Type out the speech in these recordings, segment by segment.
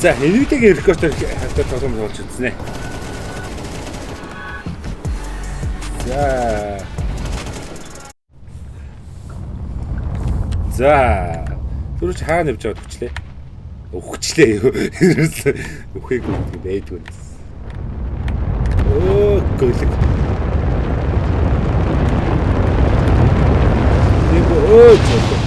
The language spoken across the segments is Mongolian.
За, Nvidia-гийн рекордоор хавтар тоглоом тоглож үзнэ. За. За. Түрүүч хаана явж байгаад хүчлээ? Өгчлээ юу? Үхээгүй гэдэг байдгүй. Өө, гөлөг. Тийм өө зөө.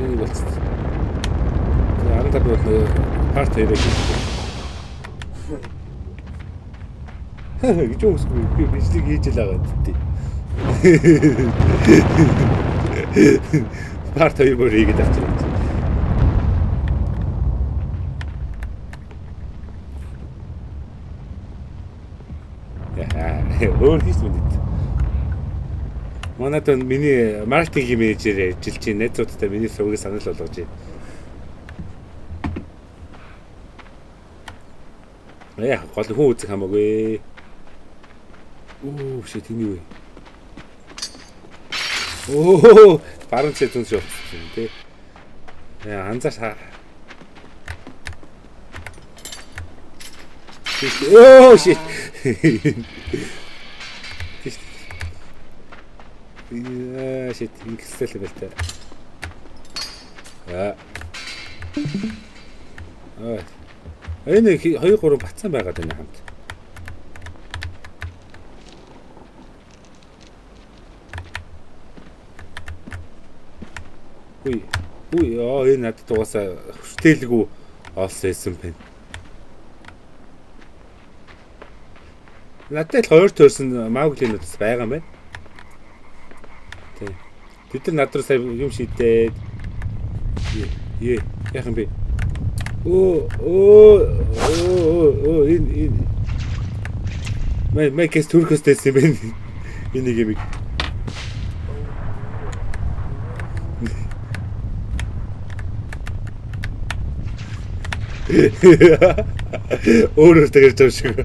Энийг болцсон. За 15 бол парт 2-ыг хийх. Гэж үсгүй би бичлэг хийж л байгаа гэдэг. Парт 2 бүр хийгээд авчихсан. Яа, өөр хийсэн мэт. Манайд миний маркетинг менежер ажиллаж байна. Найзуудтай миний сувгийг санал болгож байна. Яа, гол хүн үзэх хамаагүй. Оо, shit энэ юу вэ? Оо, баруун цай зүнс явчихсан тий. Яа, анзаарч Оо, shit. Тийш. Яа, shit, ингэсэл байл та. Аа. Аа. Энэ 2 3 батсан байгаад байна хамт. Үгүй. Үгүй ёо энэ надад угаасаа хүртээлгүй олсон байсан байна. Надад л хоёр төрсөн Мауглинууд бас байгаа юм байна. Тий. Тэд нар над руу сая юм шидээд. Е, яах юм бэ? Өө, өө, өө, өө, энэ энэ Мэй мэкэс түрхөс дэсэн юм байна. Энэ нэг юм. Өөрөөр тэгэрч байгаа шиг.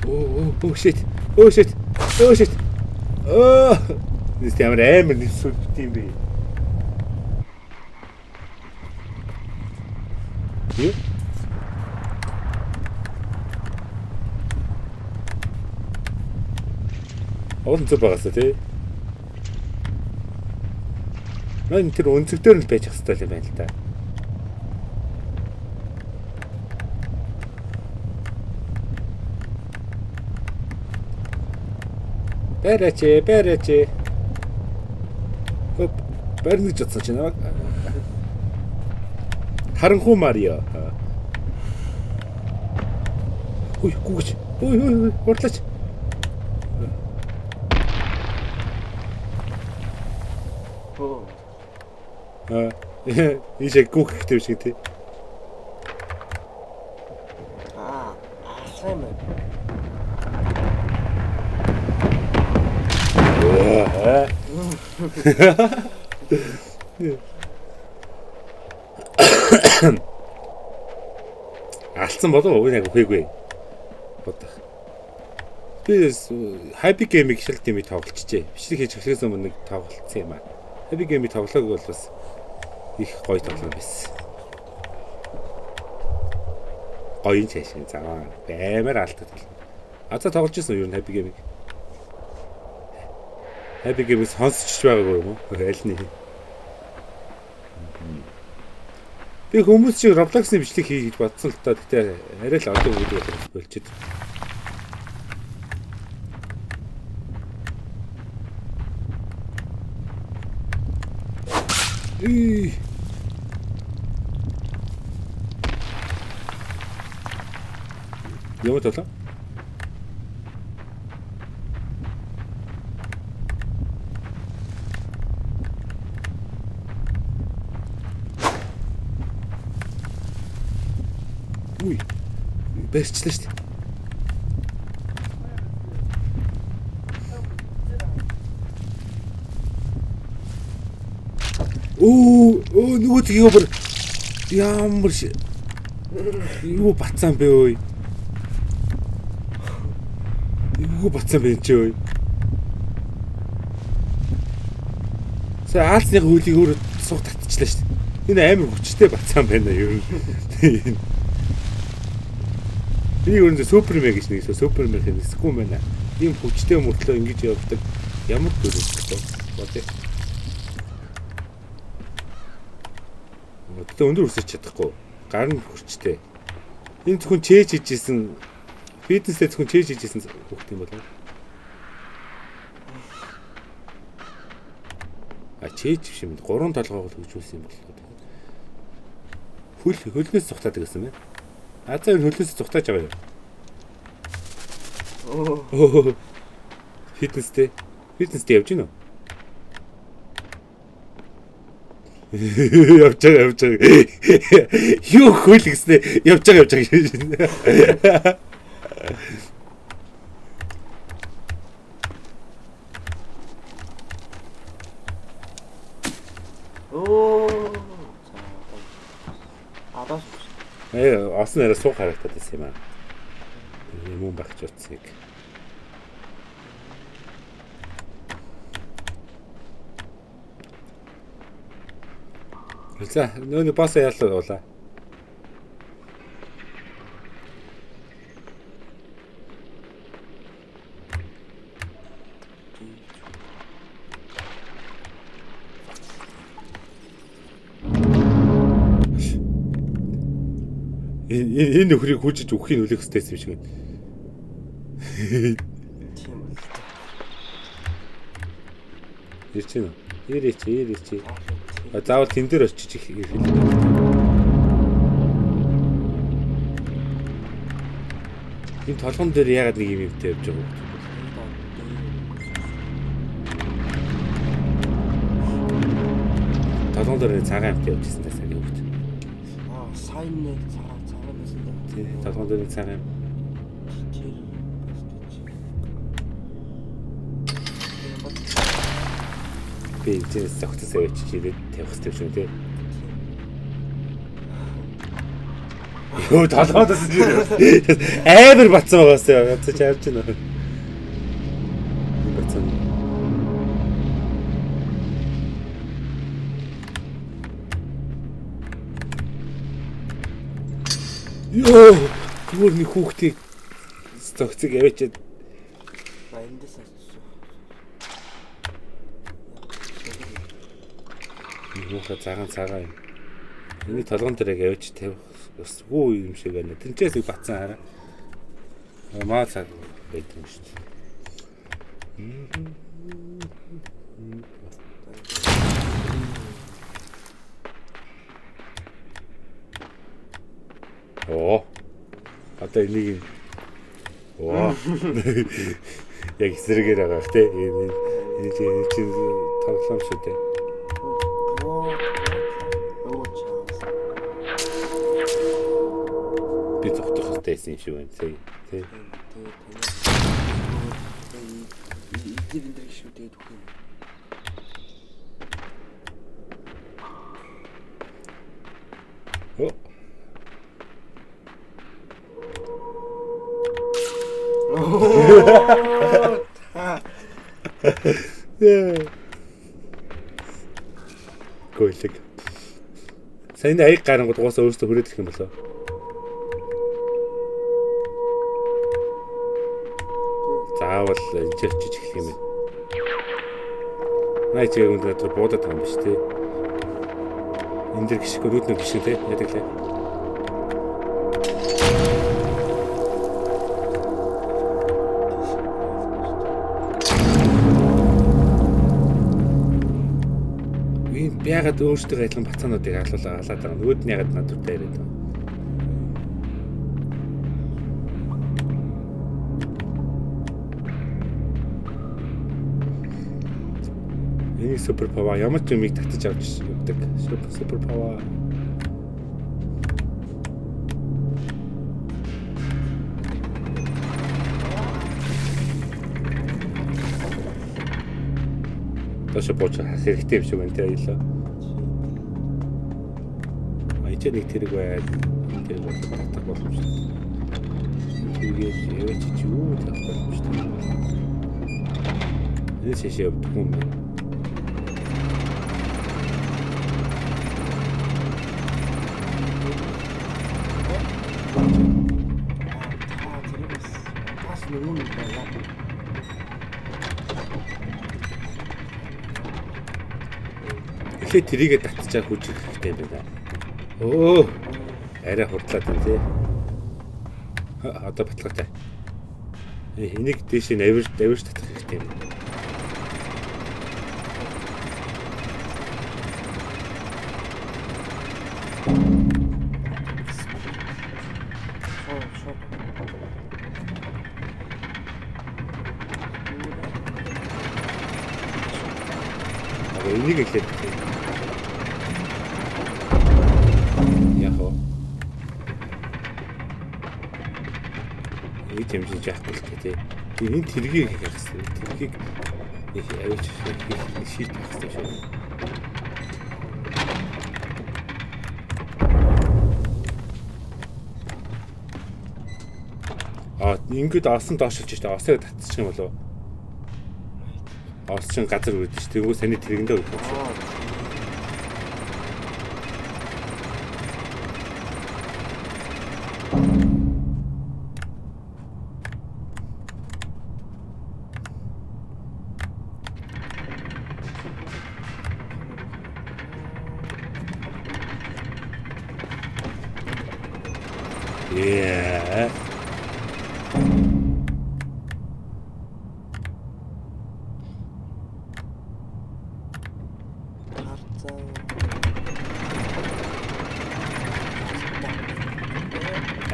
Оо оо shit. Oh shit. Oh shit. Оо. Нэс ямар амар нэсүүлт юм бэ? Юу? Олон зүг байгаасаа тий. Мэн тэр өнцөг дээр нь байж ах хэрэгтэй юм байна л да. Барайч, барайч. Хөп, барина гэж бодсон чи намайг. Харанхуу Марио. Үй, гүгч. Үй, үй, үй, хурлаач. Аа, ийшээ гүөх хэрэгтэй юм шиг тий. Аа, алсан юм байна. Алдсан болов уу? Яг үхээгүй. Бодох. Би Happy Game-ийг шил дэмий тоглолцжээ. Бичлэг хийж эхлэхээс өмнө нэг тоглолцсон юм аа. Happy Game-ийг тоглоог бол бас их гоё тоглоом байсан. Гоё юм цаашаа заа. Баймар алдаг тоглоом. Азаа тоглож ирсэн юу Happy Game-ийг? Happy Game-ийг сонсч байгаагүй юм уу? Аль нэг. Би хүмүүс шиг Roblox-ны бичлэг хий гэж бодсон л та. Гэтэ арай л одоо гэдэг болох болчиход. Үй. Ямар толоо? Үгүй. Барьчлаа шүү дээ. Өө өө нөгөө тгийгөө бүр ямар юу батсан бэ өө? Юу батсан бэ чи өө? Сая аалзны хөлийг өөрөө суг татчихлаа шүү дээ. Энэ амар хүчтэй батсан байна юу. Би өөрөндөө супермен гэж нэг супермен хэсгүй юм байна. Ийм хүчтэй мөртлөө ингэж явдаг ямар дүр юм бэ? Бодъё. Одоо өндөр өсөж чадахгүй. Гар нь хүчтэй. Энэ зөвхөн чээж хийжсэн фитнесээ зөвхөн чээж хийжсэн хүүхд юм болов. А чээж биш юм. Гурван толгойг хөгжүүлсэн юм боллоо. Хөлнөөс цухтаадаг гэсэн мэ. А за энэ хөлнөөс цухтааж байгаа юм. Оо. Фитнестэй. Фитнестэй явж гинөө. Явж байгаа явж байгаа. Юу хөл гэснэ явж байгаа явж байгаа. Оо. За. Адаас. Осон арай суух харагдаад байсан юм аа. Юм багч утсыг. За нөөний босоо яалаа уулаа. Энэ нөхрийг хүжиж өгөхийн нүлэх хэрэгтэй юм шиг байна. Тийм л. Ирч гэнэ. Ирээч, ирээч. А заавал тэн дээр очиж ирэх юм. Энэ толгон дээр яагаад нэг юм юмтай явж байгаа вэ? Толгон дээр цагаан юмтай явж ирсэн тасаа нэг хүүхд. Аа, сайн нэг цагаан байсан даа. Тий, толгон дээр нэг цагаан юм. Тэр бас тийч. Би энэ зөгцсөн авчиж ирээд тавих хэрэгтэй юм шиг тий. Йоо толгоодос амар батсан байгаас ганц чи харж байна. Батсан. Йоо, зүгээр нэг хүүхдийг зөгцөг авчиад эндээс асуусан. Муухай цагаан цагаан юм. Эний толгон дээр яг авчиж тавих өсгүй юм шиг байна. Тэнцээс нэг батсан хараа. Маа цаг байдаг юм шүү дээ. Оо. Одоо энийг оо. Яг эсрэгээр байгаа хэ. Энэ чинь тоглоом шүү дээ. Би зогтох хэрэгтэй байсан юм шиг байна тий. Тий. Эдгээр энэ дэр шүү дээ түүх юм. Оо. Гүйлэг. Сайн аяг гарангууд угаасаа өөртөө хүрээд ирэх юм болоо. Заавал энэ ч очиж эхлэх юм байна. Най чи үнд газар буудаад байгаа юм биш тий. Энэ дэр гიშггүй нүд нэг гიშгэн тий. Яадаг лээ. Яагаад өөртөө адилхан бацаануудыг алуулаа алаад байгаа. Нөгөөд нь яагаад над руу ирээд байгаа. Энэ супер павер ямар ч юмыг татаж авч явдаг. Супер павер. Тошо бууч хэрэгтэй юм шиг байна тий аялаа. Энд нэг тэрэг байна. Тэр бол татах боломжтой. Тэгээд яваач чи юу татах боломжтой. Энэ шишээ явдаг юм байна. Та тэрийг бас бас нүгэн байлаа. Эхлээд тэрийгэ татчаа хүч хэрэгтэй байна. Өө арай хурдлаад байна тий. Одоо баталгаатай. Энийг дээшээ авирч татах хэрэгтэй юм. Шууд. Одоо энийг эхлээд яг уу ингэж хэмжиж яахгүй л тий. Энэ тэргийг хийх хэрэгтэй. Тэргийг их аваач их шийдэх хэрэгтэй шүү. А ингээд осон доошилж штэ. Осыг татчих юм болов уу? Ос чин газар үрдэж ш. Тэнгүү саний тэргэндээ үрдэх юм шүү. Yeah.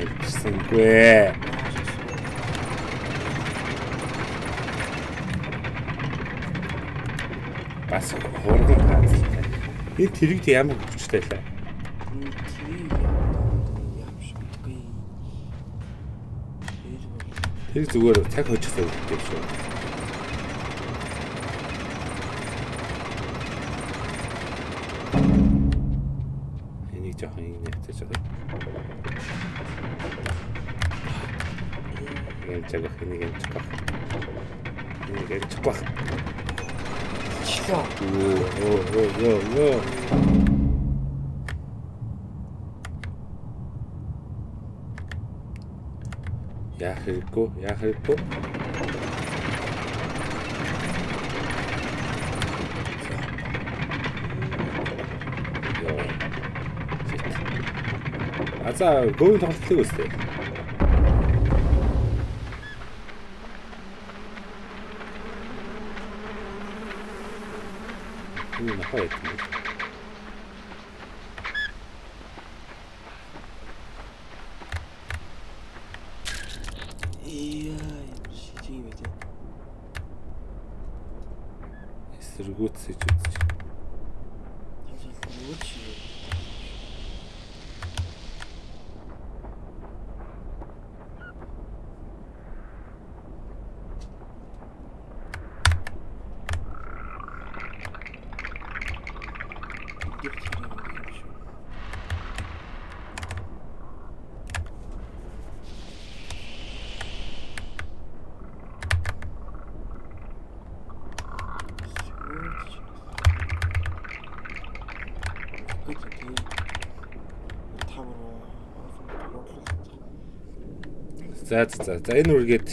Амжсангүй. Бас хурган пазлтай. Энэ тэрэгд ямар хүчтэй лээ. Энэ тэрийг ямар мэдгүй. Тэр зүгээр цаг хожих хэрэгтэй юм шүү. Энийг жоохон ингэ тавьж байгаа. Энийг жагах, энийг амжих. Энийг амжих байх. Члээ. Оо оо оо. Яах хэрэггүй, яах хэрэггүй. Йоо. Shit. Аза гөөний тоглолт хэлээг үстэй. Энэ нахаа яа юм. Яа, шижиг юм бэ? Эсэргүүцэж үзэж. Нөгөө шиг. Тэр тэр юм шүү. За за за энэ үргээд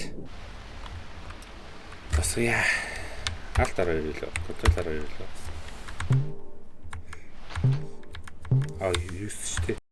тасгая. Алт дараа ирэлээ. Контрол дараа ирэлээ. А 9 шүү дээ.